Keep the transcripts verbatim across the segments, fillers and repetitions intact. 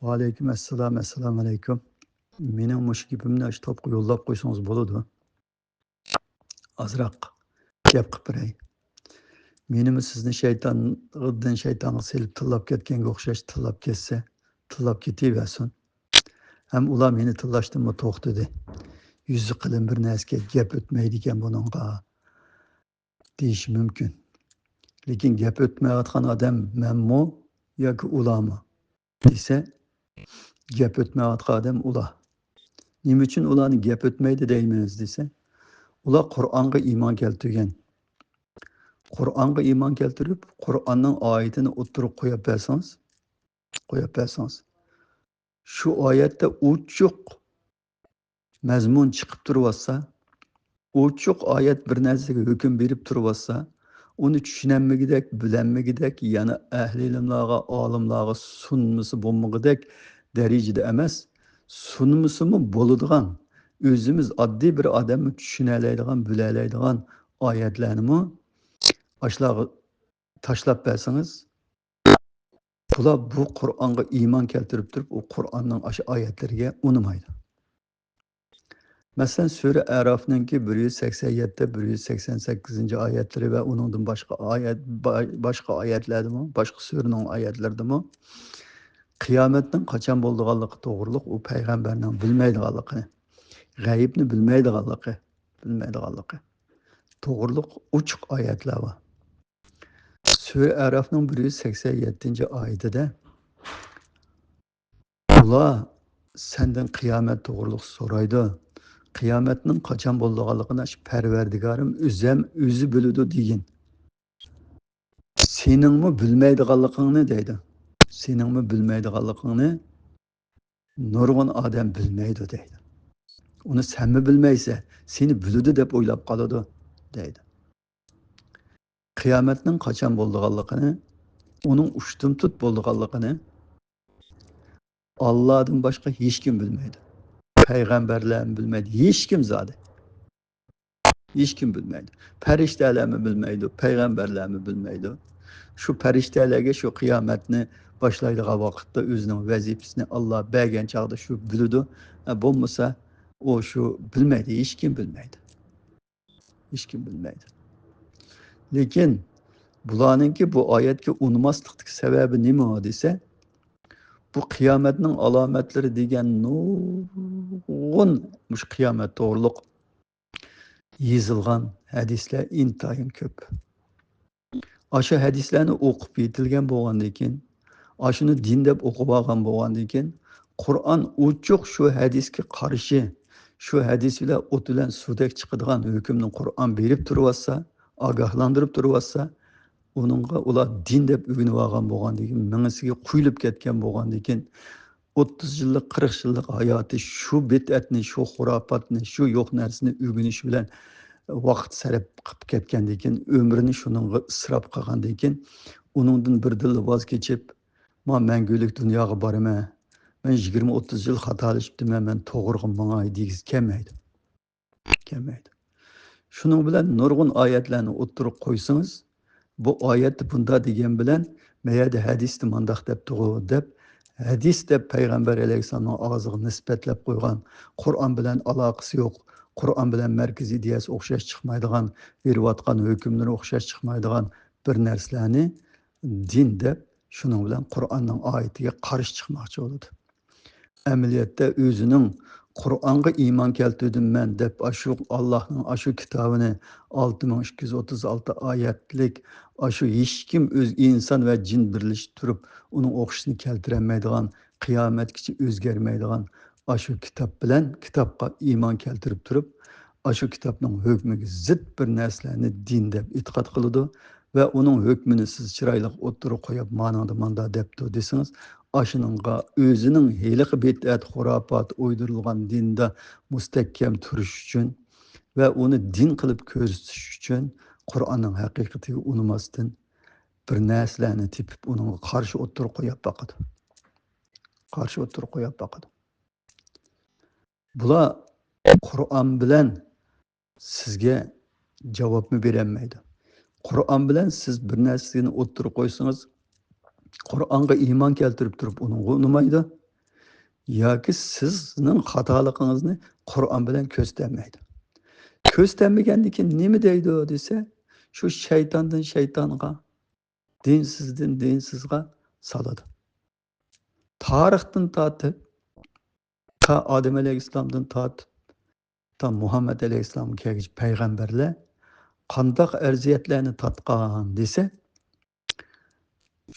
ۋەئەلەيكۇم ئەسسالام، ئەسسالامۇ ئەلەيكۇم. مېنىڭ مۇشۇ گېپىمنى ئاشۇ توپقا يوللاپ قويسىڭىز بولىدۇ. ئازراق گەپ قىلىپ بېرەي. مېنىمۇ سىزنى شەيتاندىن شەيتانغا سېلىپ تىللاپ كەتكەنگە ئوخشاش تىللاپ كەتسە، تىللاپ كېتىۋەرسۇن. ھەم ئۇلار مېنى تىللاشتىنمۇ توختىدى. يۈزى قېلىن بىر نەرسىگە گەپ ئۆتمەيدىكەن بۇنىڭغا، دېيىشى مۇمكىن. لېكىن گەپ ئۆتمەيۋاتقان ئادەم مەنمۇ ياكى ئۇلارمۇ دېسە، گەپ ئۆتمەيۋاتقان ئادەم ئۇلار. نېمە ئۈچۈن ئۇلارنى گەپ ئۆتمەيدۇ دەيمىز دېسە، ئۇلار قۇرئانغا ئىمان كەلتۈرگەن. قۇرئانغا ئىمان كەلتۈرۈپ، قۇرئاننىڭ ئايىتىنى ئوتتۇرىغا قويۇپ بەرسىڭىز، قويۇپ بەرسىڭىز، شۇ ئايەتتە ئوچۇق مەزمۇن چىقىپ تۇرۇۋاتسا، ئوچۇق ئايەت بىر نەرسىگە ھۆكۈم بېرىپ تۇرۇۋاتسا، ئۇنى چۈشىنەلمىگۈدەك، بىلەلمىگۈدەك، يەنى ئەھلى ئىلىملارغا، ئالىملارغا سۇنمىسى بولمىغۇدەك دەرىجىدە ئەمەس، سۇنمىسىمۇ بولىدىغان، ئۆزىمىز ئاددىي بىر ئادەممۇ چۈشىنەلەيدىغان، بىلەلەيدىغان ئايەتلەرنىمۇ ئاشۇلارغا تاشلاپ بەرسىڭىز، بۇلار بۇ قۇرئانغا ئىمان كەلتۈرۈپ تۇرۇپ، ئۇ قۇرئاننىڭ ئاشۇ ئايەتلىرىگە ئۇنىمايدۇ. مەسىلەن، سۈرە ئەرافنىڭكى بىر يۈز سەكسەن يەتتە، بىر يۈز سەكسەن سەككىزىنچى ئايەتلىرى ۋە ئۇنىڭدىن باشقا ئايەت، با-، باشقا ئايەتلەردىمۇ، باشقا سۈرىنىڭ ئايەتلىرىدىمۇ قىيامەتنىڭ قاچان بولىدىغانلىقى توغرۇلۇق ئۇ پەيغەمبەرنىڭ بىلمەيدىغانلىقى، غەيىبنى بىلمەيدىغانلىقى، بىلمەيدىغانلىقى توغرۇلۇق ئوچۇق ئايەتلەر بار. سۈرە ئەرافنىڭ بىر يۈز سەكسەن يەتتىنچى ئايىتىدە، ئۇلار سەندىن قىيامەت توغرۇلۇق سورايدۇ. قىيامەتنىڭ قاچان بولىدىغانلىقىنى ئاشۇ پەرۋەردىگارىم ئۆزەم، ئۆزى بىلىدۇ دېگىن. سېنىڭمۇ بىلمەيدىغانلىقىڭنى دەيدۇ. سېنىڭمۇ بىلمەيدىغانلىقىڭنى نۇرغۇن ئادەم بىلمەيدۇ دەيدۇ. ئۇنى سەنمۇ بىلمەيسەن، سېنى بىلىدۇ دەپ ئويلاپ قالىدۇ دەيدۇ. قىيامەتنىڭ قاچان بولىدىغانلىقىنى، ئۇنىڭ ئۇشتۇمتۇت بولىدىغانلىقىنى ئاللادىن باشقا ھېچكىم بىلمەيدۇ. پەيغەمبەرلەرمۇ بىلمەيدۇ، ھېچكىم زادى. ھېچكىم بىلمەيدۇ. پەرىشتەلەرمۇ بىلمەيدۇ، پەيغەمبەرلەرمۇ بىلمەيدۇ. شۇ پەرىشتەلەرگە شۇ قىيامەتنى باشلايدىغان ۋاقىتتا ئۆزىنىڭ ۋەزىپىسىنى ئاللا بەرگەن چاغدا شۇ بىلىدۇ. ئە، بولمىسا ئۇ شۇ بىلمەيدۇ، ھېچكىم بىلمەيدۇ. ھېچكىم بىلمەيدۇ. لېكىن بۇلارنىڭكى بۇ ئايەتكە ئۇنىماسلىقتىكى سەۋەبى نېمە دېسە، بۇ قىيامەتنىڭ ئالامەتلىرى دېگەن نۇرغۇن مۇشۇ قىيامەت توغرۇلۇق يېزىلغان ھەدىسلەر ئىنتايىن كۆپ. ئاشۇ ھەدىسلەرنى ئوقۇپ يېتىلگەن بولغاندىن كېيىن، ئاشۇنى دىن دەپ ئوقۇۋالغان بولغاندىن كېيىن، قۇرئان ئوچۇق شۇ ھەدىسكە قارشى، شۇ ھەدىس بىلەن ئوت بىلەن سۇدەك چىقىدىغان ھۆكۈمنى قۇرئان بېرىپ تۇرۇۋاتسا، ئاگاھلاندۇرۇپ تۇرۇۋاتسا، ئۇنىڭغا ئۇلار دىن دەپ ئۆگىنىۋالغان بولغاندىن كېيىن، مېڭىسىگە قۇيۇلۇپ كەتكەن بولغاندىن كېيىن، ئوتتۇز يىللىق، قىرىق يىللىق ھاياتى شۇ بىدئەتنى، شۇ خۇراپاتنى، شۇ يوق نەرسىنى ئۆگىنىش بىلەن ۋاقىت سەرپ قىلىپ كەتكەندىن كېيىن، ئۆمرىنى شۇنىڭغا ئىسراپ قىلغاندىن كېيىن، ئۇنىڭدىن بىردىنلا ۋاز كېچىپ، ما مەڭگۈلۈك دۇنياغا بارىمەن، مەن يىگىرمە ئوتتۇز يىل خاتالىشىپتىمەن، مەن توغرىغا ماڭاي دېگۈسى كەلمەيدۇ. كەلمەيدۇ. شۇنىڭ بىلەن نۇرغۇن ئايەتلەرنى ئوتتۇرىغا قويسىڭىز، بۇ ئايەتتە بۇنداق دېگەن بىلەن، مەيەردە ھەدىستە مانداق دەپتىغۇ دەپ، ھەدىس دەپ پەيغەمبەر ئەلەيھىسسالامنىڭ ئاغزىغا نىسبەتلەپ قويغان، قۇرئان بىلەن ئالاقىسى يوق، قۇرئان بىلەن مەركىزىي ئىدىيەسى ئوخشاش چىقمايدىغان، بېرىۋاتقان ھۆكۈملىرى ئوخشاش چىقمايدىغان بىر نەرسىلەرنى دىن دەپ، شۇنىڭ بىلەن قۇرئاننىڭ ئايىتىگە قارشى چىقماقچى بولىدۇ. ئەمەلىيەتتە ئۆزىنىڭ قۇرئانغا ئىمان كەلتۈردۈم مەن دەپ، ئاشۇ ئاللاھنىڭ ئاشۇ كىتابىنى، ئالتە مىڭ ئىككى يۈز ئوتتۇز ئالتە ئايەتلىك، ئاشۇ ھېچكىم ئۆز ئىنسان ۋە جىن بىرلىشىپ تۇرۇپ ئۇنىڭ ئوخشىسىنى كەلتۈرەلمەيدىغان، قىيامەتكىچە ئۆزگەرمەيدىغان ئاشۇ كىتاب بىلەن، كىتابقا ئىمان كەلتۈرۈپ تۇرۇپ، ئاشۇ كىتابنىڭ ھۆكمىگە زىت بىر نەرسىلەرنى دىن دەپ ئېتىقاد قىلىدۇ ۋە ئۇنىڭ ھۆكمىنى سىز چىرايلىق ئوتتۇرىغا قويۇپ، مانىڭدا ماندا دەپتۇ دېسىڭىز، ئاشۇنىڭغا ئۆزىنىڭ ھېلىقى بىدئەت، خۇراپات، ئويدۇرۇلغان دىندا مۇستەھكەم تۇرۇش ئۈچۈن ۋە ئۇنى دىن قىلىپ كۆرسىتىش ئۈچۈن قۇرئاننىڭ ھەقىقىتىگە ئۇنىماستىن، بىر نەرسىلەرنى تېپىپ، ئۇنىڭغا قارشى ئوتتۇرىغا قويۇپ باقىدۇ. قارشى ئوتتۇرىغا قويۇپ باقىدۇ. بۇلار قۇرئان بىلەن سىزگە جاۋابمۇ بېرەلمەيدۇ. قۇرئان بىلەن سىز بىر نەرسىنى ئوتتۇرىغا قويسىڭىز، قۇرئانغا ئىمان كەلتۈرۈپ تۇرۇپ ئۇنىڭغا ئۇنىمايدۇ. ياكى سىزنىڭ خاتالىقىڭىزنى قۇرئان بىلەن كۆرسىتەلمەيدۇ. كۆرسىتەلمىگەندىن كېيىن نېمە دەيدۇ دېسە، شۇ شەيتاندىن شەيتانغا، دىنسىزدىن دىنسىزغا سالىدۇ. تارىختىن تارتىپ، تا ئادەم ئەلەيھىسسالامدىن تارتىپ، تا مۇھەممەد ئەلەيھىسسالامغا كەلگۈچە پەيغەمبەرلەر قانداق ئەزىيەتلەرنى تارتقان دېسە،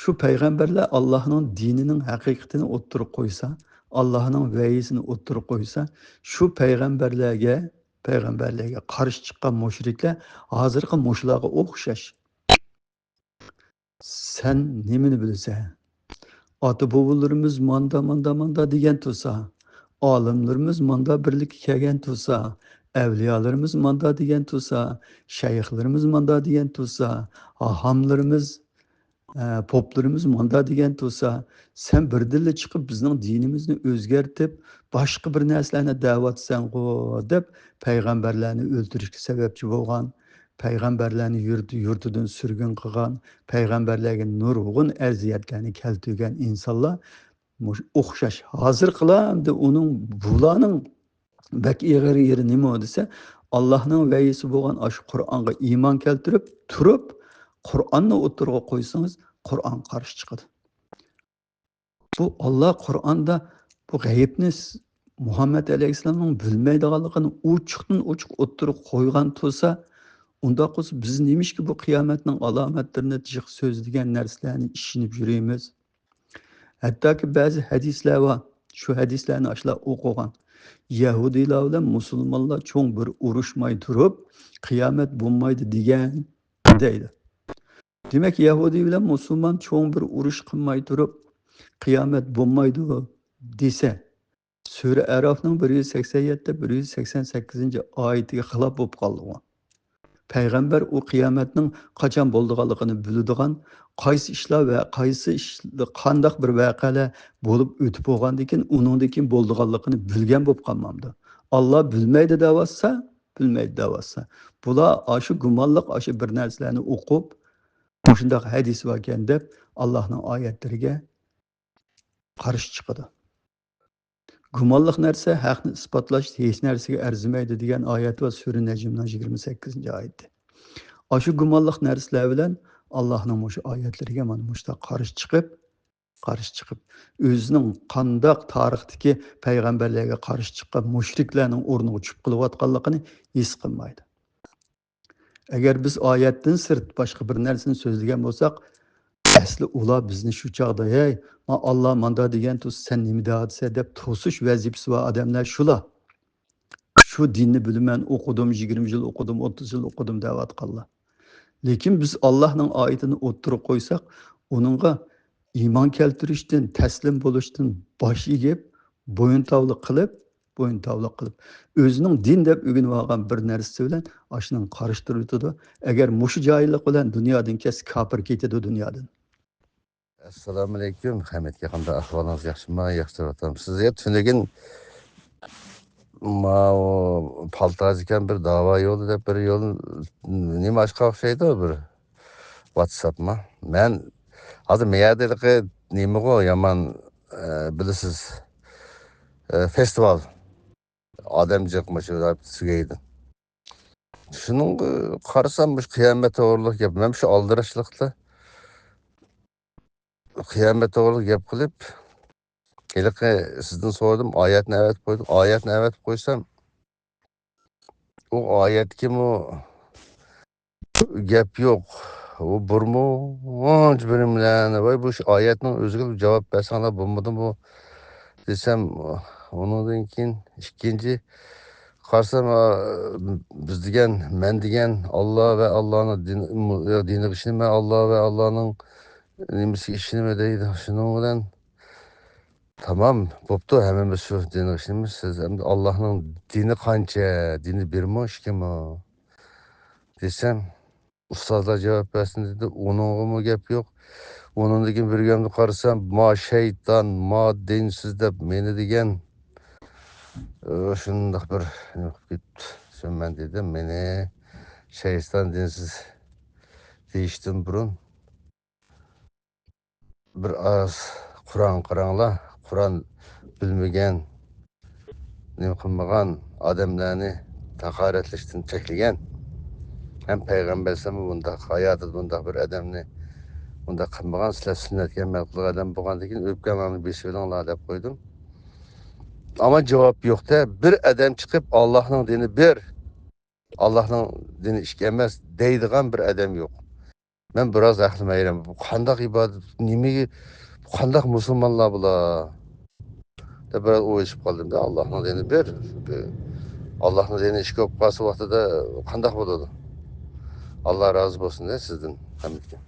شۇ پەيغەمبەرلەر ئاللاھنىڭ دىنىنىڭ ھەقىقىتىنى ئوتتۇرىغا قويسا، ئاللاھنىڭ ۋەھىيسىنى ئوتتۇرىغا قويسا، شۇ پەيغەمبەرلەرگە، پەيغەمبەرلەرگە قارشى چىققان مۇشرىكلار ھازىرقى مۇشۇلارغا ئوخشاش. سەن نېمىنى بىلىسەن؟ ئاتا-بوۋىلىرىمىز ماندا، ماندا، ماندا دېگەن تۇرسا، ئالىملىرىمىز ماندا بىرلىككە كەلگەن تۇرسا، ئەۋلىيالىرىمىز ماندا دېگەن تۇرسا، شەيخلىرىمىز ماندا دېگەن تۇرسا، ئاھاملىرىمىز، ئە، پوپلىرىمىز ماندا دېگەن تۇرسا، سەن بىردىنلا چىقىپ بىزنىڭ دىنىمىزنى ئۆزگەرتىپ، باشقا بىر نەرسىلەرنى دەۋاتىسەنغۇ دەپ، پەيغەمبەرلەرنى ئۆلتۈرۈشكە سەۋەبچى بولغان، پەيغەمبەرلەرنى يۇرت-، يۇرتىدىن سۈرگۈن قىلغان، پەيغەمبەرلەرگە نۇرغۇن ئەزىيەتلەرنى كەلتۈرگەن ئىنسانلار مۇشۇ ئوخشاش. ھازىرقىلار ئەمدى ئۇنىڭ، بۇلارنىڭ بەك ئېغىر يېرى نېمە دېسە، ئاللاھنىڭ ۋەھىيسى بولغان ئاشۇ قۇرئانغا ئىمان كەلتۈرۈپ تۇرۇپ، قۇرئاننى ئوتتۇرىغا قويسىڭىز، قۇرئان قارشى چىقىدۇ. بۇ ئاللا قۇرئاندا بۇ غەيىبنى س-، مۇھەممەد ئەلەيھىسسالامنىڭ بىلمەيدىغانلىقىنى ئوچۇقتىن ئوچۇق ئوتتۇرىغا قويغان تۇرسا، ئۇنداق بولسا بىز نېمىشقا بۇ قىيامەتنىڭ ئالامەتلىرىنى جىق سۆزلىگەن نەرسىلەرنى ئىشىنىپ يۈرىمىز؟ ھەتتاكى بەزى ھەدىسلەر بار، شۇ ھەدىسلەرنى ئاشۇلار ئوقۇغان. يەھۇدىيلار بىلەن مۇسۇلمانلار چوڭ بىر ئۇرۇشماي تۇرۇپ، قىيامەت بولمايدۇ دېگەن، دەيدۇ. دېمەك، يەھۇدىي بىلەن مۇسۇلمان چوڭ بىر ئۇرۇش قىلماي تۇرۇپ، قىيامەت بولمايدۇ دېسە، سۈرە ئەرافنىڭ بىر يۈز سەكسەن يەتتە، بىر يۈز سەكسەن سەككىزىنچى ئايىتىگە خىلاپ بولۇپ قالىدىغۇ. پەيغەمبەر ئۇ قىيامەتنىڭ قاچان بولىدىغانلىقىنى بىلىدىغان، قايسى ئىشلار ۋە قايسى ئىش-، قانداق بىر ۋەقەلەر بولۇپ ئۆتۈپ بولغاندىن كېيىن، ئۇنىڭدىن كېيىن بولىدىغانلىقىنى بىلگەن بولۇپ قالمامدۇ؟ ئاللا بىلمەيدۇ دەۋاتسا، بىلمەيدۇ دەۋاتسا، بۇلار ئاشۇ گۇمانلىق، ئاشۇ بىر نەرسىلەرنى ئوقۇپ، مۇشۇنداق ھەدىس باركەن دەپ، ئاللانىڭ ئايەتلىرىگە قارشى چىقىدۇ. گۇمانلىق نەرسە ھەقنى ئىسپاتلاش ھېچ نەرسىگە ئەرزىمەيدۇ دېگەن ئايەت بار، سۈرە نەجمنىڭ يىگىرمە سەككىزىنچى ئايىتى. ئاشۇ گۇمانلىق نەرسىلەر بىلەن ئاللانىڭ مۇشۇ ئايەتلىرىگە مانا مۇشۇنداق قارشى چىقىپ، قارشى چىقىپ، ئۆزىنىڭ قانداق تارىختىكى پەيغەمبەرلەرگە قارشى چىققان مۇشرىكلارنىڭ ئورنىغا چۈشۈپ قېلىۋاتقانلىقىنى ھېس قىلمايدۇ. ئەگەر بىز ئايەتتىن سىرت باشقا بىر نەرسىنى سۆزلىگەن بولساق، ئەسلى ئۇلار بىزنى شۇ چاغدا، «ھەي، ما ئاللا ماندا دېگەن تۇرسا، سەن نېمە دەۋاتىسەن؟» دەپ توسۇش ۋەزىپىسى بار ئادەملەر شۇلار. شۇ دىننى بىلىمەن، ئوقۇدۇم، يىگىرمە يىل ئوقۇدۇم، ئوتتۇز يىل ئوقۇدۇم دەۋاتقانلار. لېكىن بىز ئاللانىڭ ئايىتىنى ئوتتۇرىغا قويساق، ئۇنىڭغا ئىمان كەلتۈرۈشتىن، تەسلىم بولۇشتىن باش ئېگىپ، بويۇنتاۋلىق قىلىپ، بويۇنتاۋلىق قىلىپ، ئۆزىنىڭ دىن دەپ ئۆگىنىۋالغان بىر نەرسىسى بىلەن ئاشۇنىڭ قارشى تۇرۇۋېتىدۇ. ئەگەر مۇشۇ جاھىللىق بىلەن دۇنيادىن كەتسە، كاپىر كېتىدۇ دۇنيادىن. ئەسسالامۇئەلەيكۇم. ھەممىگە قانداق ئەھۋالىڭىز، ياخشىمۇ؟ ياخشى دەۋاتامسىز؟ يا تۈنۈگۈن ماۋۇ پالتاز ئىكەن، بىر داۋا يولى دەپ بىر يول، نېمە ئاشقا ئوخشايدۇ بىر ۋاتساپما. مەن ھازىر مەيەردە ھېلىقى نېمىغۇ يامان، ئە، بىلىسىز، ئە، فېستىۋال. ئادەم جىق مۇشۇ تۈگەيدۇ. شۇنىڭغا قارىسام، مۇشۇ قىيامەت توغرىلىق گەپ. مەن شۇ ئالدىراشلىقتا قىيامەت توغرىلىق گەپ قىلىپ، ھېلىقى سىزدىن سورىدىم، ئايەتنى ئەۋەتىپ قويدۇم. ئايەتنى ئەۋەتىپ قويسام، ئۇ ئايەتكىمۇ گەپ يوق. ئۇ بىر مۇنچە بىرىملەرنى، ۋاي، بۇ ئايەتنىڭ ئۆزىگە جاۋاب بەرسەڭلار بولمىدىمۇ دېسەم، ئۇنىڭدىن كېيىن ئىككىنچى قارىسام، ئا، بىز دېگەن، مەن دېگەن ئاللا ۋە ئاللانىڭ دىن-، دىنىغا ئىشىنىمەن، ئاللا ۋە ئاللانىڭ نېمىسىگە ئىشىنىمەن دەيدۇ. شۇنىڭ بىلەن تامام، بوپتۇ، ھەممىمىز شۇ دىنغا ئىشىنىمىز. سىز ئەمدى ئاللانىڭ دىنى قانچە؟ دىنى بىرمۇ، ئىككىمۇ؟ دېسەم، ئۇستازلار جاۋاب بەرسۇن دېدى، ئۇنىڭغىمۇ گەپ يوق. ئۇنىڭدىن كېيىن بىر كۈنۈمدە قارىسام، ما شەيتان، ما دىنسىز دەپ مېنى دېگەن، ئۇ شۇنداق بىر نېمە قىلىپ كېتىپتۇ. شۇ مەن دېدىم، مېنى شەيتان دىنسىز دېيىشتىن بۇرۇن، بىر ئاز قۇرئان قاراڭلار. قۇرئان بىلمىگەن، نېمە قىلمىغان ئادەملەرنى ھاقارەتلەشتىن چەكلىگەن. ھەم پەيغەمبەر ئەلەيھىسسالام بۇنداق، ھاياتىدا بۇنداق بىر ئادەمنى بۇنداق قىلمىغان، سىلەر سۈننەتكە ئەمەل قىلغان ئادەم بولغاندىن كېيىن ئۆپكەڭلارنى بېسىۋېلىڭلار دەپ قويدۇم. ئەمما جاۋاب يوق-دە، بىر ئادەم چىقىپ ئاللاھنىڭ دىنى بىر، ئاللاھنىڭ دىنى ئىككى ئەمەس دەيدىغان بىر ئادەم يوق. مەن بىراز ئەقلىم ھەيران. بۇ قانداق ئىبادەت، نېمىگە، بۇ قانداق مۇسۇلمانلار بۇلار؟ دەپ بىراز ئويلىشىپ قالدىم-دە، ئاللاھنىڭ دىنى بىر، بىر، ئاللاھنىڭ دىنى ئىككى بولۇپ قالسا ۋاقتىدا قانداق بولىدۇ؟ ئاللا رازى بولسۇن-دە سىزدىن ھەممىگە.